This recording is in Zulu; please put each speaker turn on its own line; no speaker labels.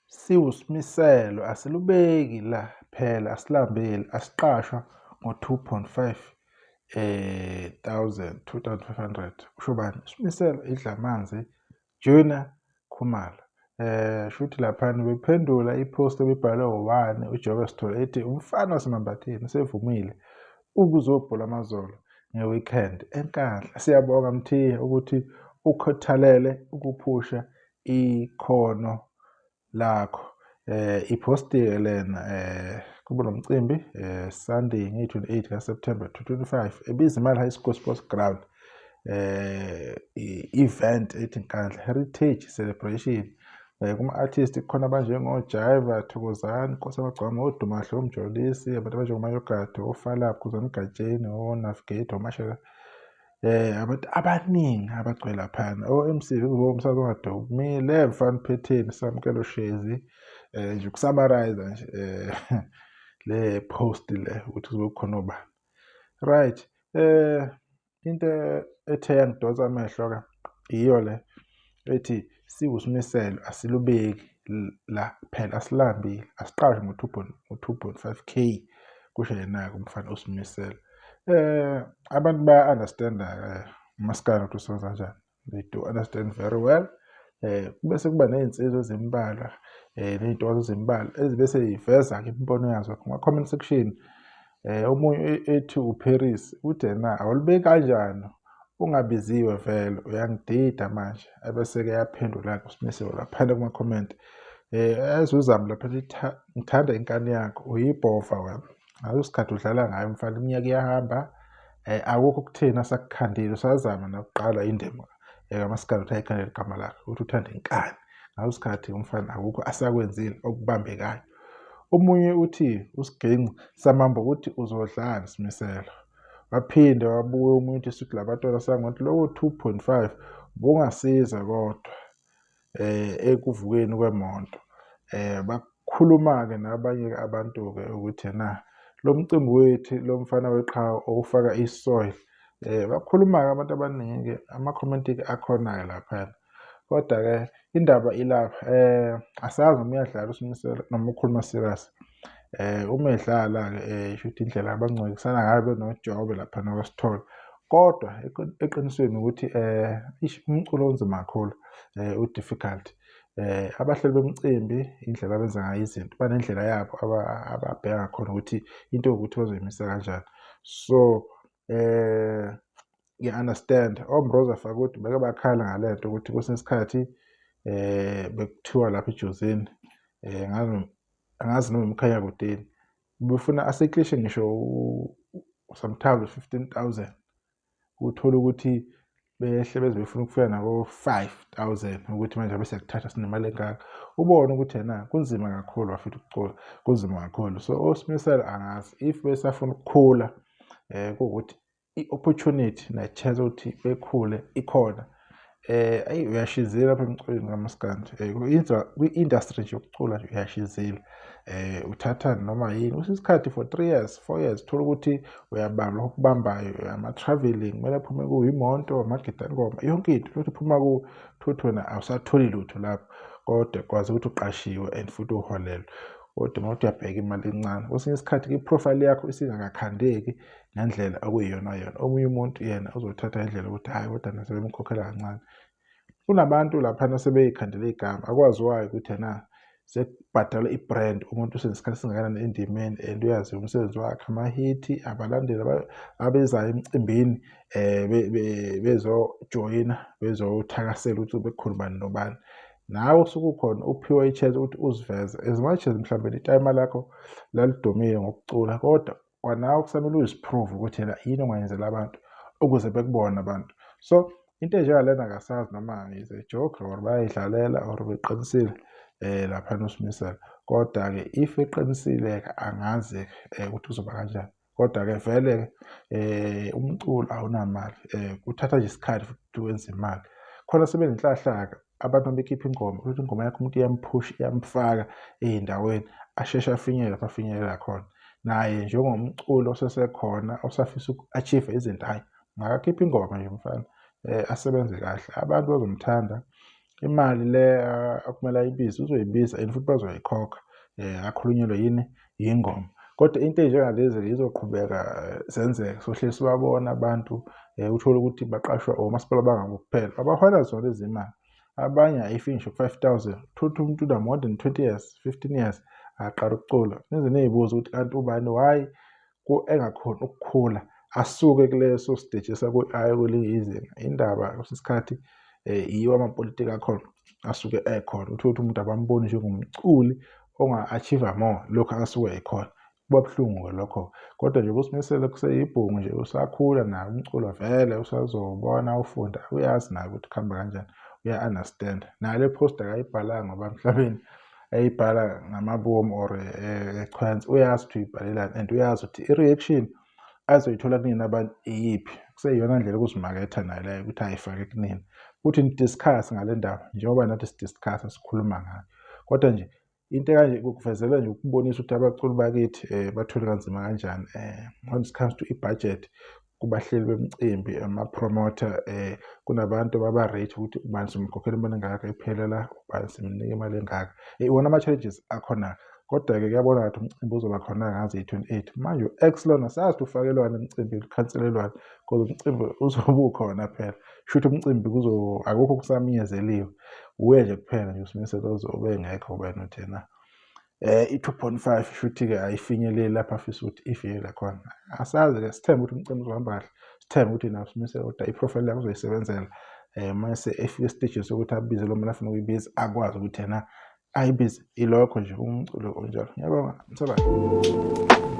Siwusimiselo asilubeki la phela asilambile asiqashwa ngo-2.5 thousand 2500 kusho bani uSimiselo Idlamanzi Junior Khumalo. Shuthi laphana bephendula i-post ebibhalwe ubani uJobe Sithole ethi umfana waseMambathini usevumile ukuzobhula amazolo nge-weekend eNkandla. Siyabonga Mthiya ukuthi ukhuthalele ukuphusha ikhono lakho. Iphostiwe lena kube nomcimbi Sunday nge-28 kaSeptember 2025 eBizimali High School Sports Ground. I-event ethi Nkandla Heritage Celebration. Kuma-artist kukhona abanjengo-Jaiva Thokozani, Nkosi Amagcwama, oDumahle, oMjolisi, abantu abanjengoMayogadi, oFalaphi, Khuzani Gatsheni, oNavigate, oMashela, abantu abaningi abagcwele laphana. O-MC umsakazo ongadumile, Mfana Phetheni, Samkelo Shezi, nje uku-summarize nje le post le ukuthi kuzobe kukhona obani. Right, into ethe yangidonsa amehlo ke iyo le ethi siwusimiselo asilubeki la phela asilambile asiqashwe ngo-2.5 K kusho yena-ke umfana uSimiselo. Abantu baya-understand-a umaskandi ukuthi usebenza kanjani, they do understand very well. Bese kuba ney'nsizwa ezimbalwa ney'ntokazi ezimbalwa ezibese y'veza-ke imibono yazo kuma-comment section. Omunye ethi uParis uthi yena awulibeki kanjani ungabiziwe vele uyangidida manje, ebese-ke eyaphendula-ke uSimiselo laphana kuma-comment. Ezuzama lapha ethi ngithanda inkani yakho uyibhova wena, ngaleso sikhathi udlala ngayo mfana iminyaka iyahamba, akukho okutheni asakukhandile usazama nakuqala indima kamaskandi ukuthi ayikhandele igama lakhe ukuthi uthanda inkani. Ngaleso sikhathi umfana akukho asakwenzile okubambekayo. Omunye uthi usiginci samamba ukuthi uzodlani Simiselo. Waphinde wabuya omunye uthi suthi labantwana sangothi loko 2.5 bungasiza kodwa ekuvukeni kwemonto. Bakhuluma-ke nabanye abantu-ke ukuthi na lo mcimbi wethu lo mfana weqhawe owufaka i-soil. Bakhuluma-ke abantu abaningi-ke ama-comment-ke akhona-ke laphayana. Kodwa-ke indaba ilapha, asazi noma uyadlala uSimiselo noma ukhuluma serious. Uma edlala-ke shuthi indlela abangcwekisana ngayo benoJobe laphana kwaSithole. Kodwa eqinisweni ukuthi eish umculo unzima kakhulu, u-difficult. Abahleli bomcimbi indlela abenza ngayo izinto banendlela yabo ababheka ngakhona ukuthi into ewukuthi bazoyimisa kanjani. So ngiya-understand oMroza Fakude beke bakhala ngale nto ukuthi kwesinye isikhathi bekuthiwa lapha eJozini angazi noma eMkhanyakudeni befuna aseklishe ngisho sometimes 15,000 uthole ukuthi behle beze befuna ukufika nako-5,000 ukuthi manje abe siyakuthatha sinemali engaka. Ubone ukuthi yena kunzima kakhulu bafethu ukucula, kunzima kakhulu. So oSimiselo angazi if besafuna ukukhula kuwukuthi i-opportunity ne-chance ukuthi bekhule ikhona. Ayi uyashizila lapha emculweni kamaskandi, kwi-industry nje yokucula nje uyashizila. Uthatha noma yini kwesinye isikhathi for 3 years 4 years uthola ukuthi uyabamba lokho okubambayo, ama-travelling kumele aphume kuwo, imoto, amagidangoma, yonke into uthole ukuthi iphuma kuwe, uthole ukuthi wena awusatholi lutho lapho kodwa kwazi ukuthi uqashiwe and futhi uholelwe. Kodwa uma uthi uyabheka imali encane kwesinye isikhathi i-profile yakho isingakakhandeki ngendlela okuyiyona yona. Omunye umuntu yena uzothatha indlela yokuthi hhayi kodwa nasebemkhokhela kancane. Kunabantu laphana sebey'khandele igama akwaziwayo ukuthi ena sekubhadalwa i-brand, umuntu usenesikhathi esingakanani endimeni and uyazi umsebenzi wakhe, amahithi, abalandeli abezayo emcimbini bezojoyina bezothakasela ukuthi bekukhona ubani nobani. Nawe usuke ukhona uphiwe i-chance ukuthi uziveze as much as mhlawumbe itayima lakho lalidumile ngokucula, kodwa kwanawe kusamele uzi-prove ukuthi yena yini ongayenzela abantu ukuze bekubone abantu. So into enjengalena akasazi noma is a joke or bayayidlalela or beqinisile laphana uSimiselo. Kodwa-ke if eqinisile-ke angazi-ke ukuthi kuzoba kanjani. Kodwa-ke vele-ke umculo awunamali, kuthatha nje isikhathi futhi wenze imali. Khona sebenenhlahla-ke abantu uma bekhipha ingoma, ukuthi ingoma yakho umuntu iyamphusha iyamfaka ey'ndaweni asheshe afinyelele lapho afinyelela khona. Naye njengomculo osesekhona osafisa uku-achieve izinto, hhayi makakhiphe ingoma nje mfana asebenze kahle, abantu bazomthanda. Imali le okumele ayibize uzoyibiza and futhi bazoyikhokha akhulunyelwe yini yingoma. Kodwa into ey'njengalezi-ke izoqhubeka zenzeke, sohlezi sibabona abantu uthole ukuthi baqashwa omasipala bangabo kuphela abahola zona lezi mali. Abanye ayifiki ngisho ku-5,000. Uthole ukuthi umuntu una-more than 20 years, 15 years aqala ukucula. Nize niy'buze ukuthi kanti ubani why engakhoni ukukhula asuke kuleso siteji aye kwelinye izinga. Indaba kwesinye isikhathi yiwo amapolitiki akhona asuke ekhona. Uthole ukuthi umuntu abamboni njengomculi onga-achieve-a more lokhu asuke ekhona. Kuba buhlungu-ke lokho. Kodwa nje uSimisele kuseyibhungu nje usakhula naye umculo vele usazowubona ufunda uyazi naye ukuthi kuhamba kanjani uya-understand. Nayo le post akayibhalanga ngoba mhlawumbe eyibhala ngamabomu or echwensa uyazi ukuthi uyibhalelani and uyazi ukuthi i-reaction azoyithola kunina abantu iyiphi. Kuseyiyona ndlela yokuzimaketha nayo leyo ukuthi ayifake kunina. Futhi ni-discuss ngale ndaba njengoba nathi si-discuss sikhuluma ngayo. Kodwa nje into ekanje kukuvezela nje ukubonisa ukuthi abaculi bakithi bathwele kanzima kanjani when it comes to i-budget kubahleli bemicimbi ama-promoter kunabantu ababa-rate ukuthi ubani simkhokhela imali engaka iphele la, ubani simnika imali engaka. Iwona ama-challenges akhona. Kodwa-ke kuyabonakala ukuthi umcimbi uzoba khona ngazo iyi-28. Manje u-X lona sazi ukuthi ufakelwani emcimbini, ukhanselelwani because umcimbi uzobe ukhona phela. Shuthi umcimbi akukho okusamnyezeliwe. Uye nje kuphela nje uSimisele ozobe engekho ngoba yena uthi yena i-2.5 shuthi-ke ayifinyeleli lapho afisa ukuthi ifinyelele khona. Asazi-ke sithembe ukuthi umcimbi uzohamba kahle, sithembe ukuthi naye uSimisele kodwa i-profile yakhe uzoyisebenzela mase efika esitejini sokuthi abize lo muntu afuna ukuyibiza akwazi ukuthi yena ayibize. Ilokho nje umculo onjalo. Ngiyabonga, Mthobane.